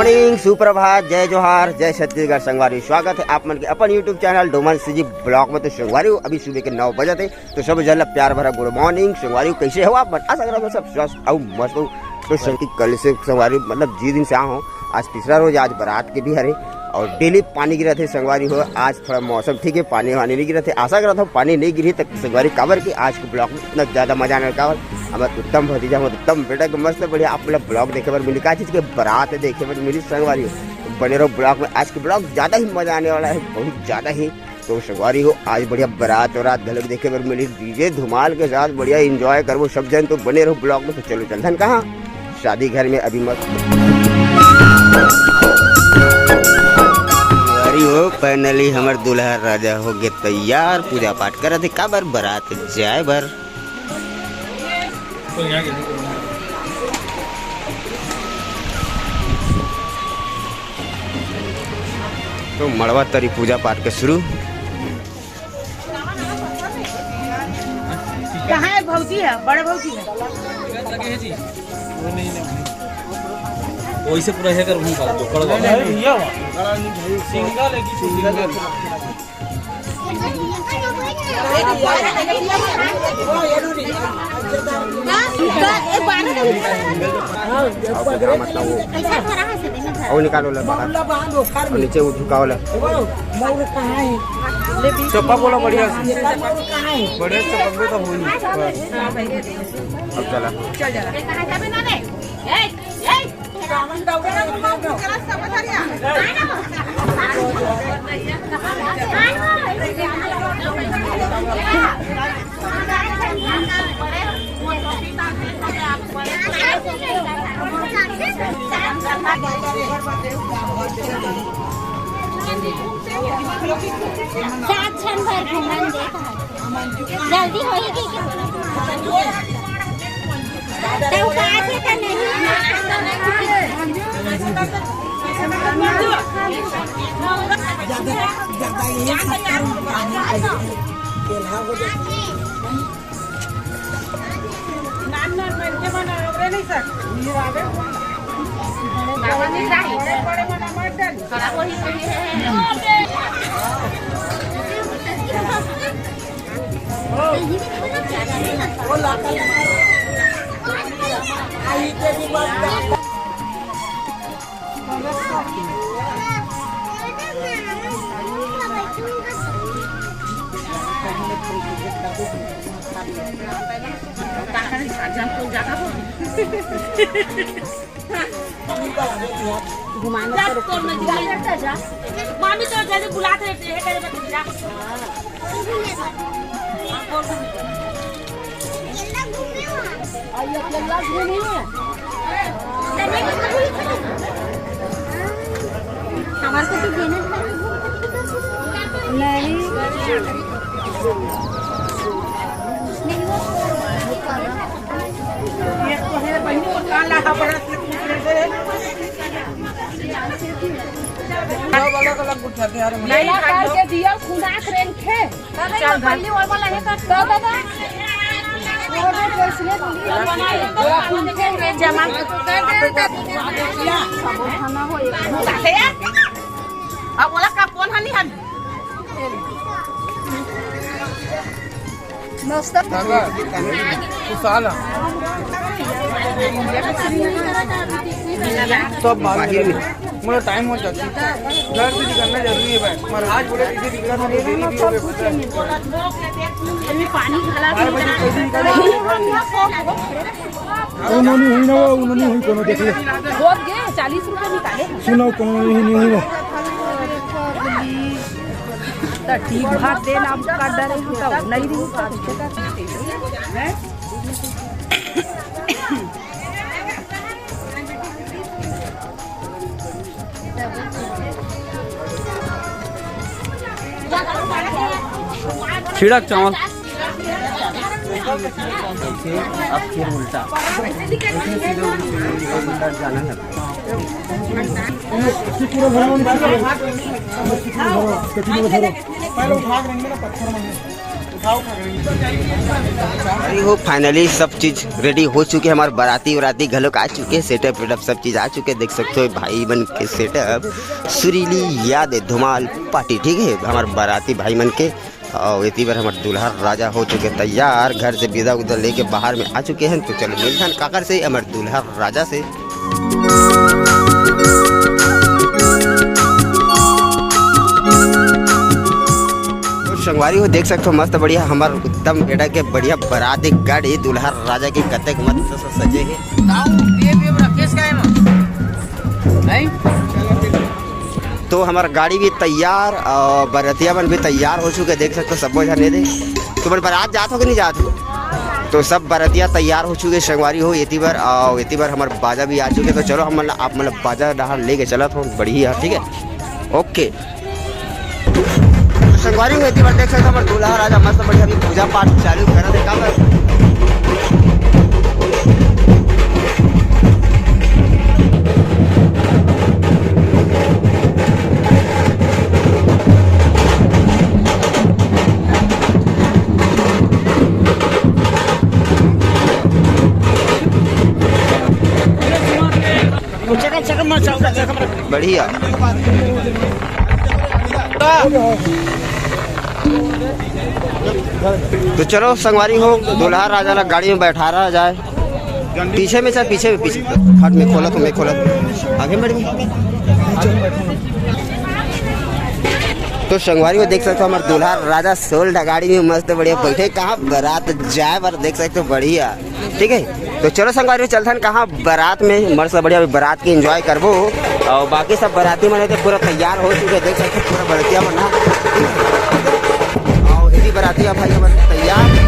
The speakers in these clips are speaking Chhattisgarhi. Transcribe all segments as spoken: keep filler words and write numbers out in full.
सिंह, सुप्रभात, जय जोहार, जय छत्तीसगढ़ संगवारी। स्वागत है आप मन के अपन YouTube channel Doman CG blog में। तो संगवारी हो, अभी सुबह के नौ बजे थे, तो सब जन ला प्यार भरा गुड मॉर्निंग। संगवारी हो, कैसे हो आप मन? आशा करत हो सब स्वस्थ अउ मस्त हो। तो संग-, कल से संगवारी, मतलब, जी दिन से आ हो, आज तीसरा रोज, आज बारात के भी हरे और डेली पानी गिरत हे संगवारी हो। आज थोड़ा मौसम ठीक है, पानी वानी नहीं गिरत हे। आशा करत हो पानी नहीं गिरी तक संगवारी, काबर कि आज के ब्लॉग में इतना ज्यादा मजा आने वाला। काबर हमर उत्तम भतीजा, हमर उत्तम बेटा के मस्त बढ़िया आप लोग ब्लॉग देखे बर मिली, का चीज के बारात देखे बर मिली संगवारी हो। तो बने रहो ब्लॉग में, आज के ब्लॉग ज्यादा ही मजा आने वाला है, बहुत ज्यादा ही। तो संगवारी हो, आज बढ़िया बारात वारात घलोक देखे बर मिली, डीजे धमाल के साथ बढ़िया एंजॉय करबो सब जन। तो बने रहो ब्लॉग में। तो चलो चलथन कहाँ, शादी घर में अभी मत। संगवारी हो, फाइनली हमर दूल्हा राजा हो गए तैयार, पूजा पाठ करत हे काबर बारात जाए बर। तो मड़वा तरी पूजा पाठ के शुरू। कहाँ है भौजी है, बड़े भौजी है? वैसे पूरा है कर वहीं का, जो कड़वा। अरे भैया, सिंगल है कि सिंगल है? और निकालो ला बाहर। और नीचे वो झुकाओ ला। चप्पा बोला बढ़िया से। बढ़िया से पकड़ो तो होई। अब चला। चल चला। सात क्षण भर घूमन देत हन। जल्दी होही कि तब का थे त नहीं। ज्यादा, ज्यादा ये सब काम नहीं करते। तेलहा हो जाती है। नान नान मनखे मन आवरे नहीं सर। ये आवे। बाबा नहीं राही। बड़े बड़े मन अमर डन। खराब होही, होही है। घुमाना जा, तो तोर में जा। मामी तो जल्दी बुलात रहे, ये करे बता, जा। हमारे को तो देना था। नहीं। ये तो है बहनी, वो काला हबड़ा से पूछ रहे थे। सब अलग अलग उठाते यार। नहीं, काल के दिया खुनाक रेंखे। चल, पल्ली और वाला है का? तो दादा। जमा। अब बोला का कौन हनी हनी? नाश्ता। दादा, तू साला। सब बाहर में। मोला टाइम हो जाती। घर से निकलना जरूरी है भाई। महाराज बोले, "इसे निकला था, मेरे लिए भी हो गया।" पानी घला बारह बजे कैसे निकलना? कोनो नहीं हुई ना, वो उन्होंने हुई, कोनो देख ले। बहुत गए, चालीस रुपए निकाले। सुनाओ, कोनो नहीं हुई, नहीं हुई ना। तो ठीक बात दे ना, अब कर डरे हम तो नहीं रही तो। छिड़क चावल। अब फिर उल्टा। उल्टा जाना है। पूरा भरो, पूरा भरो, पूरा भरो। पहले उठा के रख मेरा पत्थर मांगे। अरे हो, फाइनली सब चीज रेडी हो चुके, हमारे बाराती उराती घलोक आ चुके, सेटअप वेटअप सब चीज आ चुके। देख सकते हो भाई मन के सेटअप, सुरीली याद है धुमाल पार्टी, ठीक है, हमारे बाराती भाई मन के। और इतनी बार हमारे दूल्हा राजा हो चुके तैयार, घर से विदा उदा लेके बाहर में आ चुके हैं। तो चलो मिलथन काकर से, हमारे दूल्हा राजा से। तो संगवारी हो, देख सकते हो मस्त बढ़िया हमार उत्तम बेटा के बढ़िया बाराती गाड़ी दूल्हा राजा के कतेक मस्त से सजे है। ताऊ, ये भी हमरा केस का है ना? नहीं? तो हमार गाड़ी भी तैयार और बरतिया मन भी तैयार हो चुके, देख सकते हो सब झन। ये दे, तुमन बारात जात हो कि नहीं जात हो? तो सब बरतिया तैयार हो चुके संगवारी हो एती बार, और एती बार हमार बाजा भी आ चुके। तो चलो हम मतलब आप मतलब बाजा डहार लेके चलत हो, बढ़िया, ठीक है, ओके। तो संगवारी हो एती बार देख सकते हो हमार दूल्हा राजा मस्त बढ़िया अभी पूजा पाठ चालू करा दे का बस। बढ़िया। तो चलो संगवारी हो, दूल्हा राजा ला गाड़ी में बैठा रहा जाए। पीछे में चल, पीछे में, पीछे। हट, मैं खोला तो, मैं खोला तो। आगे बढ़ गई। तो संगवारी हो देख सकते हो हमारे दूल्हा राजा सोल गाड़ी में मस्त बढ़िया बैठे, कहाँ बारात जाए पर देख सकते हो बढ़िया। ठीक है, तो चलो संगवारी चलथन कहाँ बारात में, मस्त बढ़िया अभी बारात के एंजॉय करबो। और बाकी सब बाराती मन तो पूरा तैयार हो चुके, देख सकते पूरा बरतिया मन ह। और इसी बराती का भाई हमर तैयार।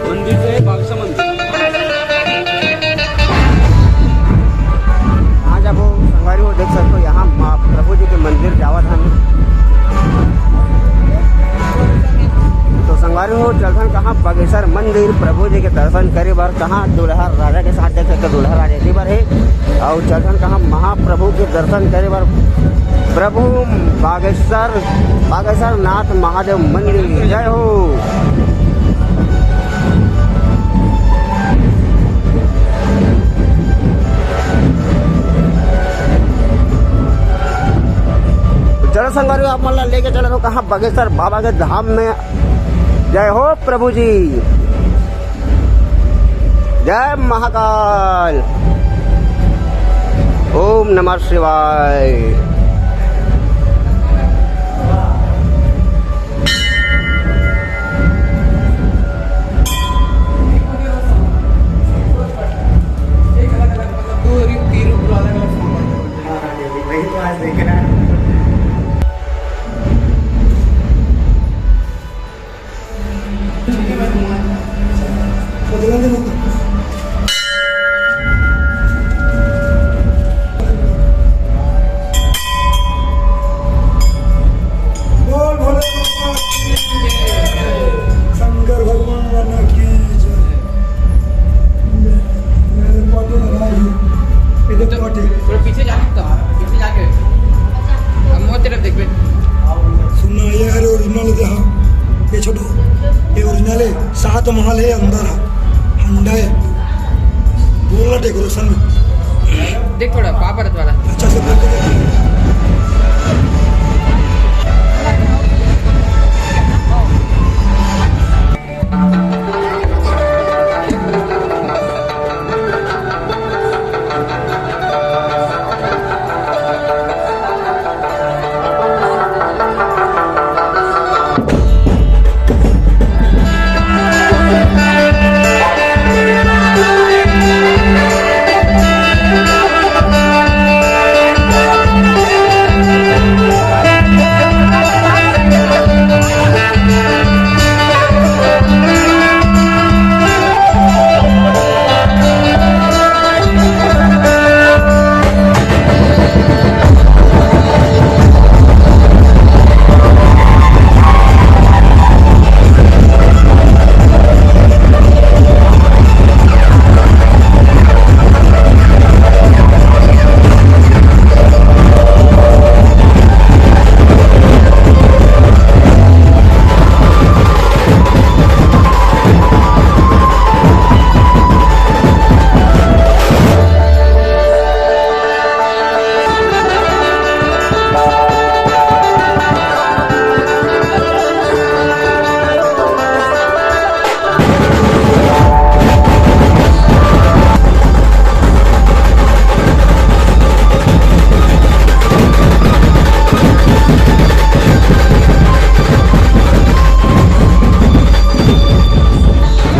मंदिर से बागेश्वर मंदिर। हाँ, जब वो संगवारी हो देख सकते हो, यहाँ माँ प्रभु जी के मंदिर जावत हन। तो संगवारी हो, चलथन कहाँ? बागेश्वर मंदिर, प्रभु जी के दर्शन करे बर। कहाँ? दूल्हा राजा के साथ देख सकते हो, दूल्हा राजा जी बर है। और चलथन कहाँ? महाप्रभु के दर्शन करे बर, प्रभु बागेश्वर, बागेश्वर नाथ महादेव मंदिर। जय हो। चलो संगवारी, आप मन ला लेके चलत हो कहाँ? बागेश्वर बाबा के धाम में। जय हो प्रभु जी, जय महाकाल, ओम नमः शिवाय। सात महल हे अंदर ह, हंडा हे, बोलना डेकोरेशन में। देख थोड़ा पापा रथ वाला। अच्छा से बोल के देख।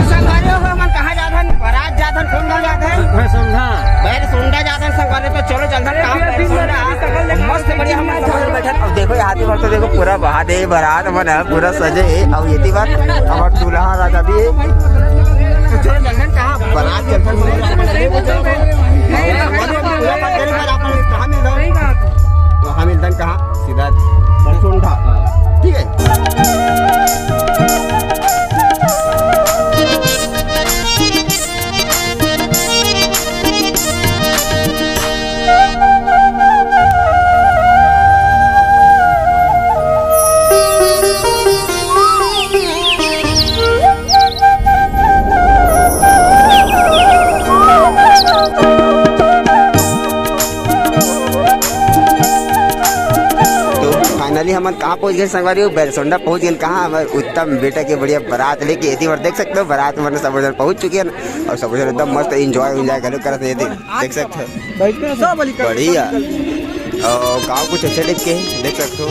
संगवारी हो, हमन कहाँ जात हन? बारात जात हन, कौन गाँव जात हन? हाँ, सोंधा। बैरसोंडा जात हन संगवारी, तो चलो चलथन कहाँ? बैरसोंडा। मस्त बढ़िया हमन सब बैठन। अब देखो, यहाँ पे तो देखो, पूरा बहा दे, बारात मन ह, पूरा सजे हे। अउ एती बार हमर दूल्हा राजा भी हे। तो चलो चलथन कहाँ? बारात चलथन। कहाँ मिलथन? वहाँ मिलथन कहाँ? सीधा बैरसोंडा। ठीक है। तो finally हमन कहाँ पहुँच गए संगवारी हो? बैरसोंडा पहुँच गए। कहाँ हमर उत्तम बेटा के बढ़िया बारात लेके एती बार देख सकते हो, बारात मन सब झन पहुँच चुके हैं अउ सब झन एकदम मस्त enjoy उन्जॉय घलो करत हे। देख सकते हो, बढ़िया। अउ गाँव कुछ अच्छा टाइप के हे, देख सकते हो।